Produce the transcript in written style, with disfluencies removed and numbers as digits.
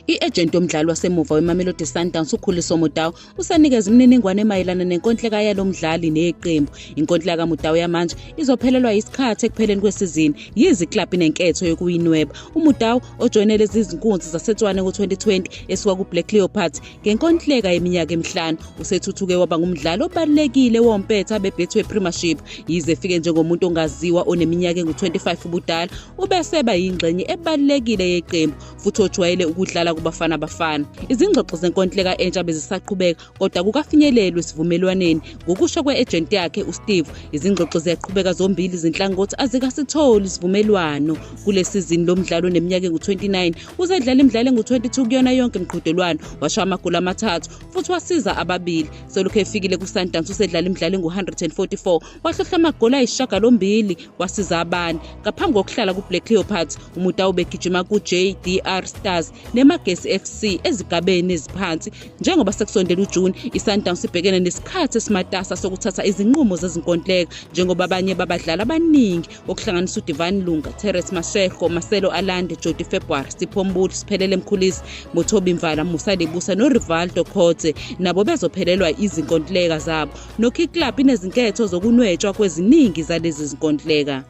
I-ejenti yomdlali wasemuva weMamelodi Sundowns uKhuliso Mudau usanikeza imininingwane emayelana nenkontileka yalo mdlali neqembu. Inkontileka kaMudau yamanje izophelelwa yisikhathi ekupheleni kwesizini, yize iklabhu inenketho yokuyinweba. UMudau ojoyine lezi zinkunzi zaseTshwane ngo-2020 esuka kuBlack Leopards ngenkontileka yeminyaka emihlanu, usethuthuke waba ngumdlali obalulekile wompetha beBetway Premiership. Yize efike njengomuntu ongaziwa oneminyaka engu-25 ubudala, ubeseba yingxenye ebalulekile yeqembu futhi ojwayele ukudlala kuBafana Bafana. Izingxoxo zenkontileka entsha bezisaqhubeka kodwa kukafinyelelwe esivumelwaneni. Ngokusho kwe-ejenti yakhe uSteve, izingxoxo ziyaqhubeka zombili izinhlangothi azikasitholi isivumelwano. Kule sizini lo mdlalo oneminyaka engu-29 usedlala imidlalo engu-22 kuyona yonke imiqhudelwano, washaya amagoli amathathu futhi wasiza ababili. Selokhu efikile kuSundowns usedlala imidlalo engu-144, wahlohla amagoli ayisishiyagalombili wasiza abane. Ngaphambi kokuhlala kuBlack Leopards, uMudau ubegijima ku-JDR Stars neMagesi FC ezigabeni eziphansi. Njengoba sekusondela uJuni, iSundowns ibhekene nesikhathi esimatasa sokuthatha izinqumo zezinkontileka njengoba abanye babadlali abaningi okuhlanganisa uDivine Lunga, Terence Mashego, Marcelo Allende, Jody February, Sipho Mbule, Siphelele Mkhulisi, Mothobi Mvala, Musa Lebusa noRivaldo Coetzee nabo bezophelelwa izinkontileka zabo. Nokho iklabhu inezinketho zokunwetshwa kweziningi zalezi zinkontileka.